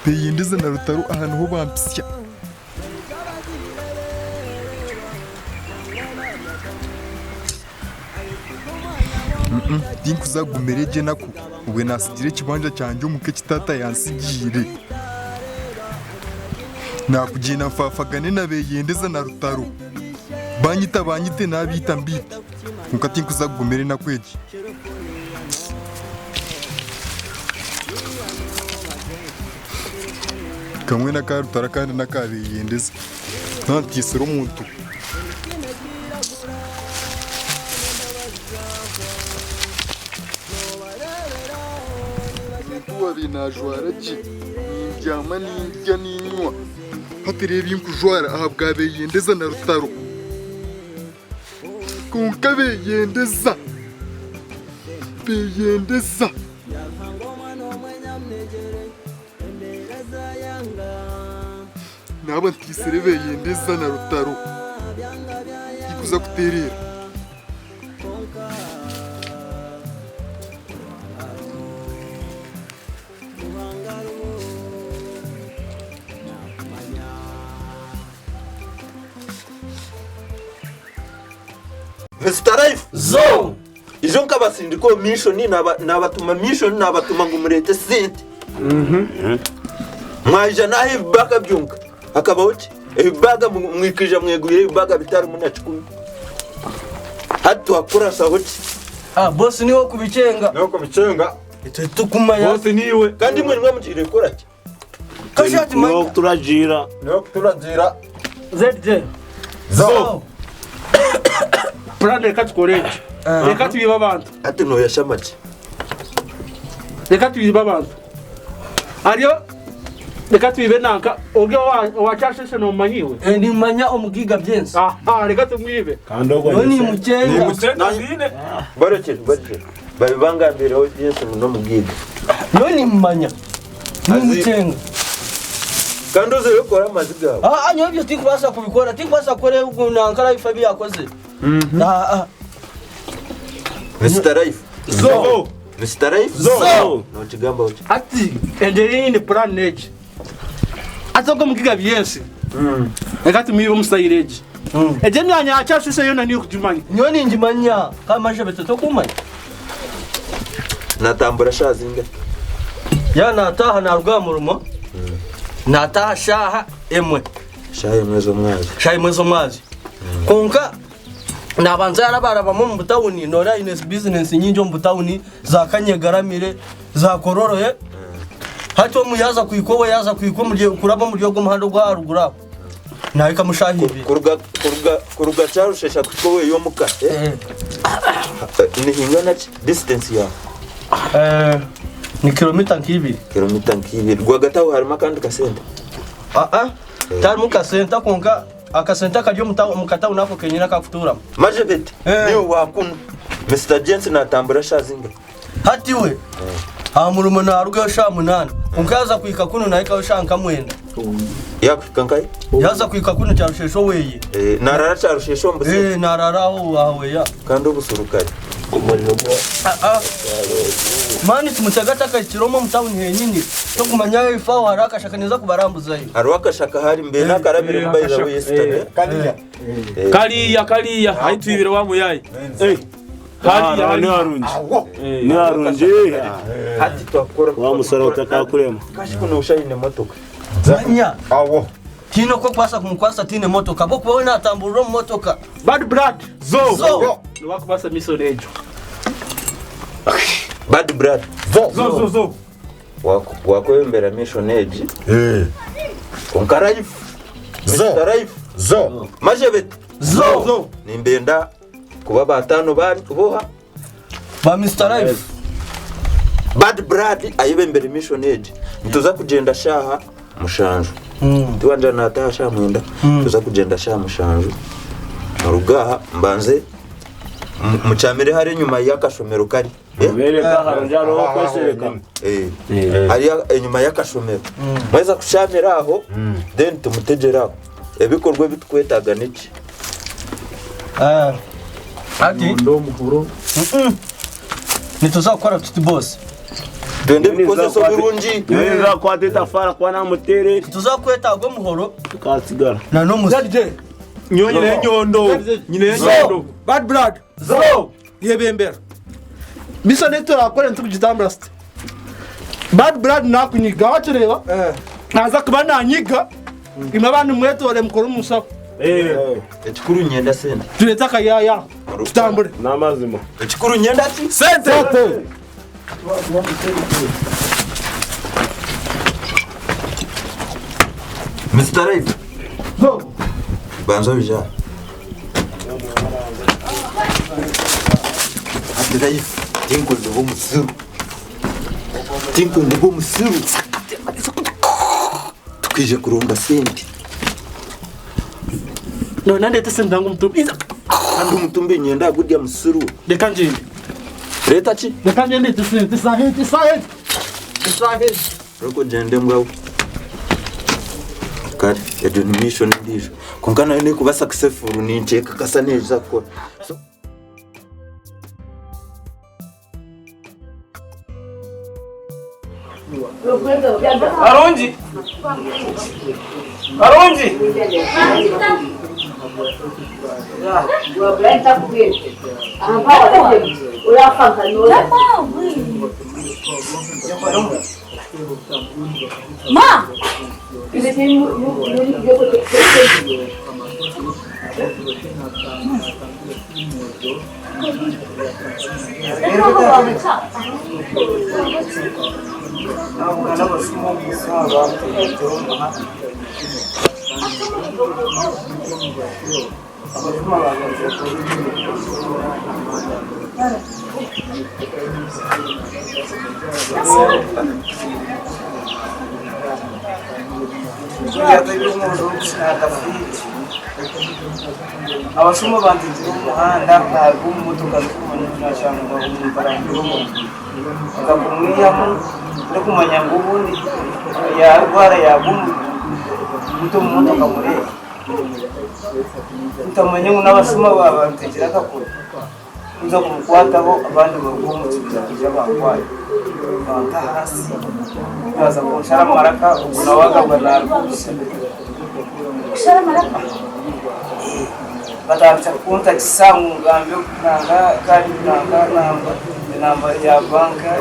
Beyendeza na Rutaro aha niho bampitsya. Tinkuza kugumira egyo enaku obwe natsigira ekibanja kyangye omuka eki taata yantsigiire. Nakugyenda nfafagane na Beyendeza na Rutaro banyita banyite nabiita mbiite kwonka tinkuza kugumira enaku egi. Kamwe n'aka Rutaro akandi n'aka Beyendeza naaba ntiisire omuntu. Omuntu owaabaire naajwara gye, nindyama, nindya, niinywa, hati reeba ebi nkujwara ahabwa Beyendeza na Rutaro. Kwonka Beyendeza, Beyendeza. Naaba ntiisire Beyendeza na Rutaro, tikuza kutereera. Mister Life Zo! Ijo nkabasindika omu mission nabatuma mission nabatuma ngu murete sente mwaija naha ebibaga byonka hakabaho ki ebibaga mwikaija mwegwire ebibaga bitarimu na kikumi hati twakurasaho ki Ah, boss niwe okubikyenga. Niwe okubikyenga. Itwe tukumanya. Boss niwe. Kandi imwe nimwe mugiire kukora ki? Kashati Niwe okuturagiira. Niwe okuturagiira. ZJ. Zo. Plan reka tukore eki. Reka twibe abantu. Hati noyashama ki? Reka twibe abantu. Ariyo reka twibe nanka oryo owa kyasheshe nomumanyi iwe? Eh, nimanya omugiga byensi. Aha, reka tumwibe. Kandi ogwo Yo nimucenga. Barekye, barekye. Babibangambireho byensi ngu n'omugiga. Yo nimumanya. Nimucenga. Kandi ozeyo okore amazi gaawe. Ah, ah, nyowe ebyo tinkubaasa kubikora. Tinkubaasa kukora ebi nanka Life ebi yakozire. Ah, ah. Mister Life. Zo. Mister Life. Zo. Nokigambaho ki? Hati engyeri nyine plan n'egi. Hati ogwo omugiga byensi. Reka tumwibe omu style egi. Egi emyanya ya Kyashusha yoona niiwe okugimanya. Nyowe ningimanya. Kandi Majabete tokumanya. Natambura shaaha zingahi? Yaaba naataaha naaruga aha murimo, naataaha shaaha emwe. Shaaha emwe z'omwazyo. Shaaha emwe z'omwazyo. Kwonka naabanza yaarabarabamu omu butawuni, nooreeba aine bizinesi nyingi omu butawuni, za Kanyegaramire, za Kororo. Hati omu yaaza kuhika owe, yaaza kuhika omuri kuraba omuri ogwo muhanda ogwa aharuguru aho, naahikamu shaaha ibiri. Kuruga kuruga kuruga Kyarushesha kuhika owe y'omuka, eh? Nihingana ki distance yaawe? Eh, ni kilomita nk'ibiri. Kilomita nk'ibiri. Rwagati aho harimu akandi kasente? Aa, tiharimu kasenta kwonka akasenta akari omu ta- omu katawuni ako kenyini akakutuuramu. Majebet, Eh. niiwe waakunu. Mister James naatambura shaaha zingahi? Hati we, aha murimo naarugayo shaaha munaana, kwonka yaaza kuhika kunu naahikayo shaaha nka mwenda. Yaakuhika nkahi? Yaaza kuhika kunu Kyarusheshe oweye. Eh, naaraara Kyarusheshe omu busente? Eh, naaraara aho aha weya. Kandi obusurukare. Ah, ah. Mani tumutega atakahikire omwo omu tawuni henyini, tokumanya if aho hariho akashaka ninza kubarambuzayo. Hariho akashaka ahari mbere akarabiremu by the way yesterday. Kariya. Kariya kariya ahi twibire wa muyayi. Hariya Ni hariya. harungi. Ni harungi. Hati twakora. Wa musore otakakurema. Kashi kuno ushaine motoka. Manya. Awo. Tiine oku okubaasa kumukwasa tiine motoka ahabw'okuba we naatamburira omu motoka. Bad blood. Zo. Zo. Niwe akubaasa mission egyo. Bad blood. Zo. Zo zo zo. Wakwebembera mission egi. Eh. Kwonka life. Zo. Mr. Life. Zo. Majebet. Zo. Zo. Nimbenda kuba batano boha. Ba Mister Life. Bad blood ayebembere mission egi. Nituza kugyenda shaaha mushanju. Tiwanja nataha shaaha mwenda. Tuza kugyenda shaaha mushanju. Muruge aha mbanze mukyamire hare enyuma y'akashomero kari. Eh? Mubereke aharungi hariho okweshereka. Eh. Hariya enyuma y'akashomero. Mwaheza kushamira aho then tumutegyere aho. Ebikorwa ebi tukwetaaga niki? Ah, Ati Nondo omuhuro. nituza kukora tuti boss. Nitwenda ebikozeso birungi. Nyowe nzakwata etafaari kuba namuteera eki Tuza kwetaaga omuhoro tukasigara. na n'omusi. Nyowe nyineyo enyondo. Nyineyo enyondo. Bad blood. Zo. Yebembera. Mission ei turakore nitukugitambura siti. Bad blood nakunyiga wakireeba? Naza kuba nanyiga imwe abandi mwetore mukore omushaho. Ekikuru nyenda sente. Turete akayaya tutambure. N'amazima. Ekikuru nyenda ki? Sente! Mr. Life. Banza oije aha. Hati Life, tinkwenda obe omusiru. Tinkwenda obe omusiru. Tukaija kuronda sente. Nona ndete sente nangu omutumbi. Iza. Kandi omutumbi niinyenda gurya musiru. Reka ngyende. Reeta ki? Reka ngyende ndete sente. Esaaha egi, esaaha egi. Esaaha egi. Orikugyenda embwa we. Kare egyo ni mission endiijo. Kwonka nayo nekuba successful ninkyekakasa neija kukora. So. Karungi. Karungi. Ma! Abashuma bantegire omu muhanda naruga omu motoka ndikumanya ngu nashanga omuntu arangire omuntu nza kumwihamu ndikumanya ngu obundi yarwara yagwa omu omu motoka mureebe ntamanye ngu n'abashuma babantegire akakoro nza kumukwataho abandi baruga omu kibira baija bankwata banta ahansi baza kunshara amaraka ogu nawe akaba naruga omu kibira. Batandika kuntakisa ngu ngambe nanga card nanga namba enamba ya banka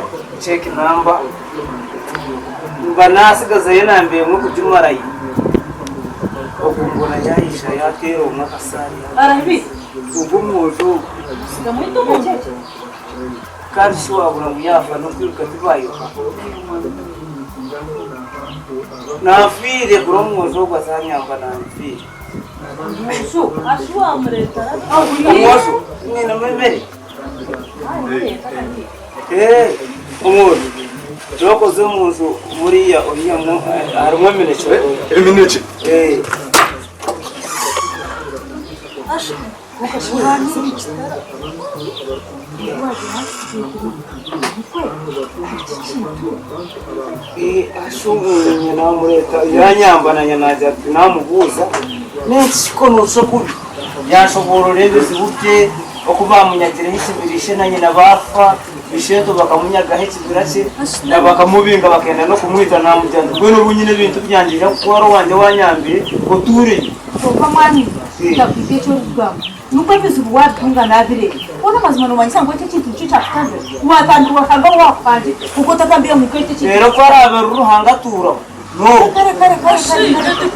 check number mba nasigazayo enamba emwe kugimarayo ogwo mbona yaija yateera omwe akasaari ogwo omwojo ogwo kandi shi wabura ngu yaafa n'okwiruka tibayoha nafiire kuri omwojo ogwo azanyamba nanfiire omwojo mwinemu emere omwojo turakoze omunju buriya oihamu harimu eminekye Eminekye. Yanyamba nanye nagira ati namubuuza n'enki ko noshusha kubi yanshoboorora ebizibu bye oku bamunyagireho ekibira ishe na nyina baafa ishento bakamunyagaho ekibira kye na bakamubinga bakenda n'okumwita namugira nti mbwenu obu nyine ebintu byangye nja kukutwara owangye wanyambire otuureyo. Kwonka mwami ntakwite eki orikugamba nikwo ebizibu wabitunga nabireeba hoona amazima nomanyisa ngu eki ekintu nikyo kyakutambira watambirwa Ruhanga ou wakuhangire kwonka otatambire ngu eki ekintu Reero ku araabe ari Ruhanga atuuraho n'ogu. Kare kare kare kare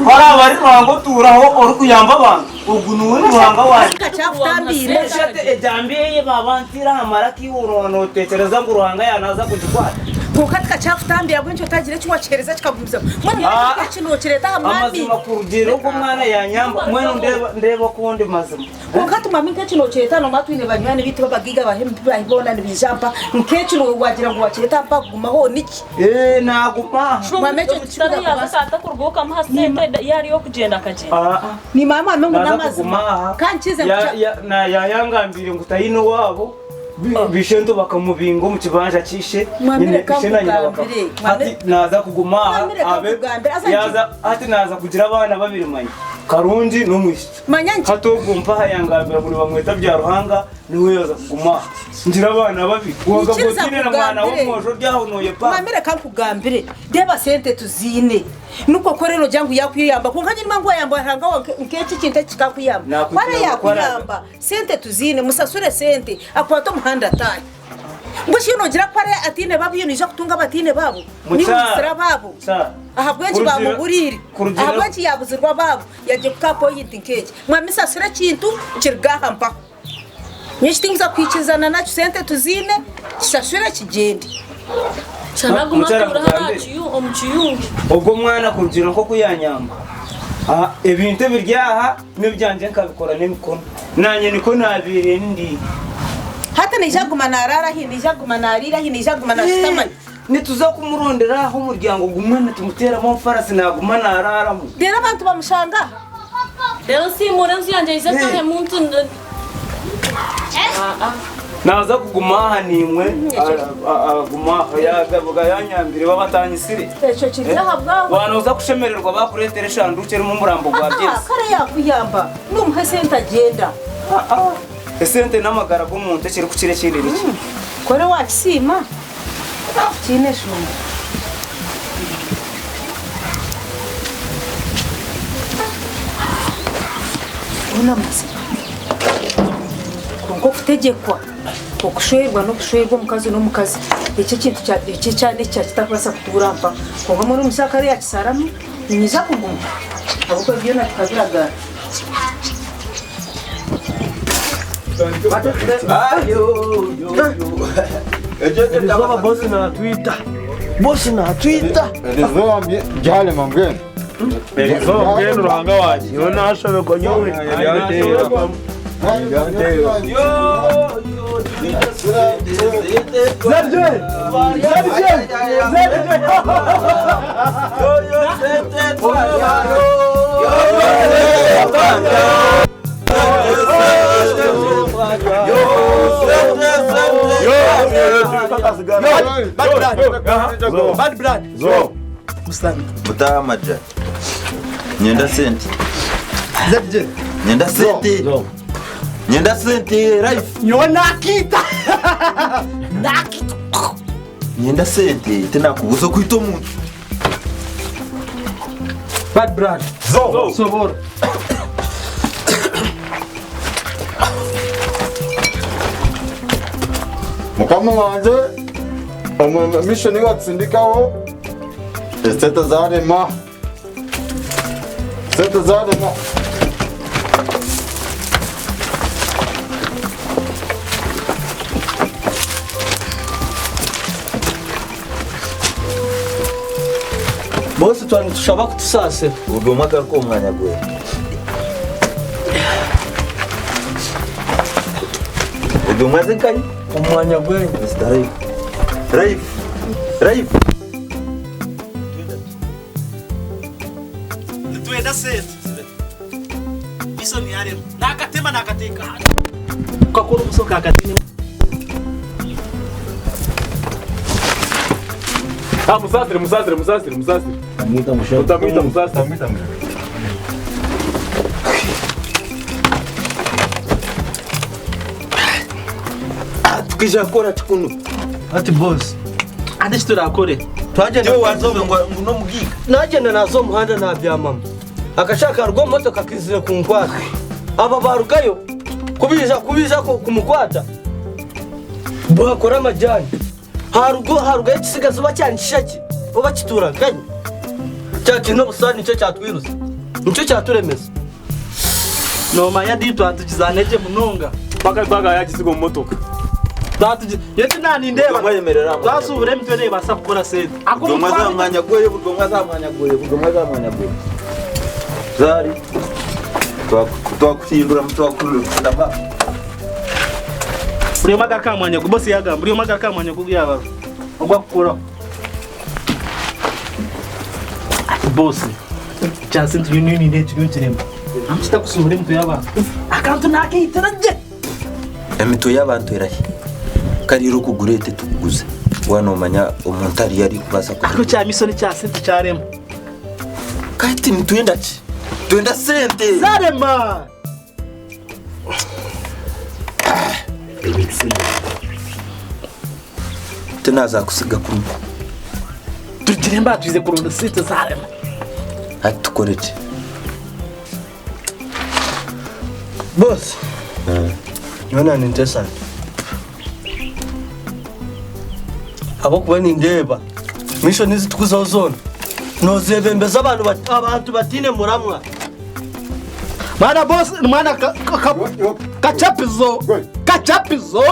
Ku araabe ari Ruhanga otuuraho orikuyamba abantu, ogu niwe Ruhanga wangye. Eshate ejambiya ei baabantiire aha maraka iwe oraba nooteekyereza ngu Ruhanga yaanaaza kugikwata? Kwonka tikakyakutambiira bwengye otagira eki wakiheereza kikagumizamu. Mbwenu Ah, eki nookireeta aha mwami. Amazima kurugiirira ogu omwana yanyamba, mbwenu ndeeba ndeeba oku ndi mazima. Kwonka tumami nk'eki nookireeta noomanya twine banywani baitu b'abagaiga ba MP baahi boona nibaija mpa. Nk'eki waagira ngu wakireeta mpa kugumaho niki? Ee, naaguma aha. Mwami ekyo tikikuza kubaasa. Atakurugaho okamuha sente yaari ey'okugyenda akagyenda. Ah, ah. Nimanya mwami ngu Naaza n'amazima. kuguma aha. Ka nkize ngu Ya- kya- ya- na- Yayangambire ngu taine owaabo. Bishento bakamubinga omu kibanja ky'ishe, Mwami nyina reka ishe na nyina bakafa. nkugambire, mwami- Hati naaza kuguma aha Mwami reka abe nkugambire, aza yaaza hati naaza kugira abaana babiri manya. Karungi n'omwishiki. Manya nki. Hati ogwo mpaha yangambira ngu nibamweta Byaruhanga niwe yaza kuguma aha. Ngira abaana babiri. Wagamba Nyikiriza otiine na mwana nkugambire. w'omwojo ori aho nooyepa. Mami reka nkugambire, reeba sente tuziine. Nikwo ku ori noogira ngu yaakuyamba kwonka nyine ngu wayamba Ruhanga waawe nk'eki ekintu eki kikakuyamba. Ku araabe yaakuyamba, sente tuziine, musasure sente akwate omuhanda ataahe. Mbwenu shi noogira ku araabe ataine baabo iwe noija kutunga abataine baabo? Niiwe oitsire abaabo? Ahabw'enki baamuburiire? Ahabw'enki yaabuzirwe abaabo yagiire kuka poyinti nk'egi? Mwami sasura ekintu kiruge aha mpaho. Nyowe eki tinkuza kwikirizana nakyo, sente tuziine, kisashure kigyende. Shana aguma Mukyara atuura hariya nkugambe. omu kiyungu. Ogwo omwana kurugiirira nk'oku yanyamba, aha, ebintu ebiri aha n'ebyangye nkabikora n'emikono. Naanye nikwo naabaire ndi. Hati naija kuguma naaraara ahi, naija kuguma naariira ahi, naija kuguma naashutama ahi. Nituza kumurondera aha omuryango gumwe nitumuteeramu omufarasi naaguma naaraaramu. Reero abantu bamushanga aha. Reero nsiimuure enju yangye nyije ntaahemu ntu. Naaza kuguma aha naimwe, aguma aha yaagaruka yaanyambire baaba batanyitsire. Ekyo kiri aha bwawe. Waaba nooza kushemererwa baakureetera eshanduukye erimu omurambo gwa Jesse. Kare yaakuyamba, nomuha esente agyenda. Esente n'amagara g'omuntu ekirikukira ekindi niki? Kore waakisiima, tikiine nshonga. Goona amazima. Kwonka okutegyekwa, okushwerwa n'okushwerwa omukazi n'omukazi, ekyo ekintu ekyo ekyana ekyo kitakubaasa kutuura mpaka. Kwonka mbwenu omusaakare yaakisaramu, niinyija kuguma ahabw'okuba byona tukabiragaana. Erizooba bosi natwita. Bosi natwita. Erizooba byarema mbwenu. Erizooba mbwenu Ruhanga wangye. Nyowe nashoberwa nyowe. Mutaha amaja. Nyenda sente. Nyenda sente. Nyenda sente life. Nyowe nakiita. Nakiita. Nyenda sente tinakubuza okwita omuntu. Bad blood. Zo. Sobora. Mukama wangye omu mishoni watsindikaho esente zarema esente zarema. Bosi twaba nitushaba kutusaasira. Buri omwe agaruke omu mwanya gwe. Buri omwe aze nkahi? Omu mwanya gwe. Mister Life. Life. Life. Nitwenda sente. Iso niyarema. Nakatema nakateeka hati. Ukakora obuso kakatine. Ah, musasire, musasire, musasire, musasire. Utamwita musasire. Tukija kukora ki kunu? Hati boss. Hati eki turakore. Twagyenda Iwe waza ngu ngu n'omugiiga. Nagyenda naza omu muhanda nabyamamu. Akashaka karuga omu motoka kaizire kunkwata. Aba barugayo kubaija kubaija kumukwata bakora amajani. Haruga harugayo ekisigazi oba kyanikisha ki oba kituura nkanye. Kya kiine obusaani nikyo kyatwirusa. Nikyo kyaturemesa. Nomanya di twatugizana gye munonga. Paka paka yagisiga omu motoka. Twatugi nyowe tinanindeeba. Buri omwe ayemerera aha mwanya Twasuubura emitwe neebaasa kukora sente. Buri omwe aza aha mwanya gweye, buri omwe aza aha mwanya gweye, buri omwe aza aha mwanya gweye. Zari, twakuhindura twakuhindura. Buri omwe agaruka aha mwanya gwe. Bosi yagamba buri omwe agaruka aha mwanya gwe ogu yaaba ogu akukoraho. Ati bosi, kya sente nyowe nindeeba kiriyo nikirema. Kitakusuubura emitwe y'abantu. Akantu nakeitira gye. Emitwe y'abantu erahi? Kariire okugura ete tukuguze. Waaba noomanya omuntu ariyo arikubaasa Ariko kya misoni kya sente kyarema. Kati nitwenda ki? Twenda sente. Zarema. Tinazakusiga kunu. Tugire mba twize kurunda sente zarema. Hati tukore ki? Boss. Nyowe nintesana. Ahabw'okuba nindeeba mission ezi tukuzaho zoona nozebembeza abantu abantu bataine muramwa. Mwana boss, mwana kachapizo. Kachapizo.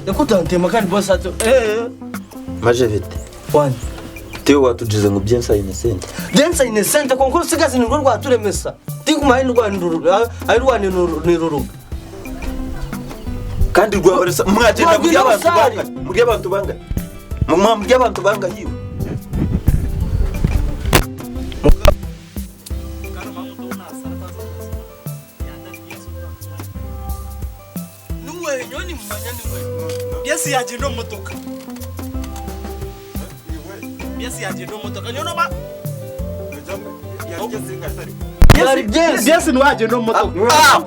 Ekutanteema kandi boss ati eh Maje bite? Wani. Tewe watugize ngu Byensi aine sente. Byensi aine sente kwonka orutsigazi nirwo rwaturemesa. Tinkumanya ahi rwaniruruga. Kandi rwabaresa mwagenda muri abantu bangahe? Muri abantu bangahe? Mwa muri abantu bangahe iwe? Byensi yagenda omu motoka. Byensi yagenda omu motoka. Nyowe noba Byensi niwe yagenda omu motoka.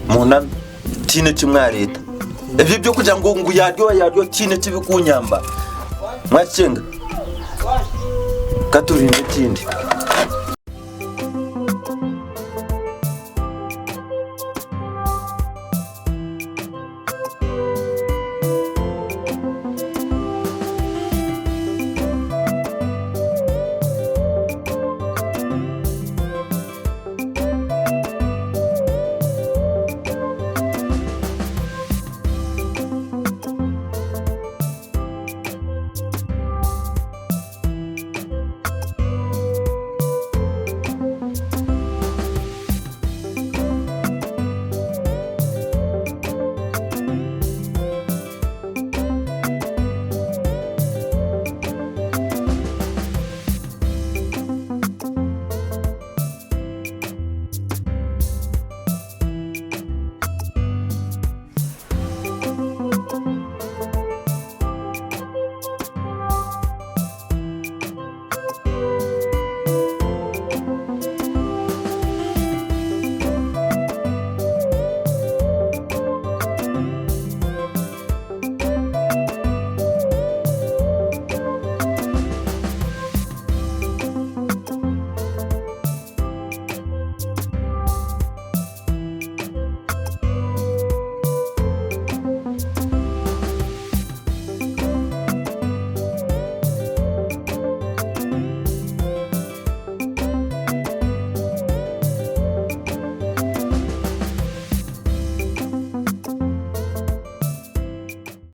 Munami tiine eki mwareeta. Ebyo eby'okugira ngu ngu yaryoha yaryoha tihaine eki birikunyamba. Mwakicenga? Ka turinde ekindi.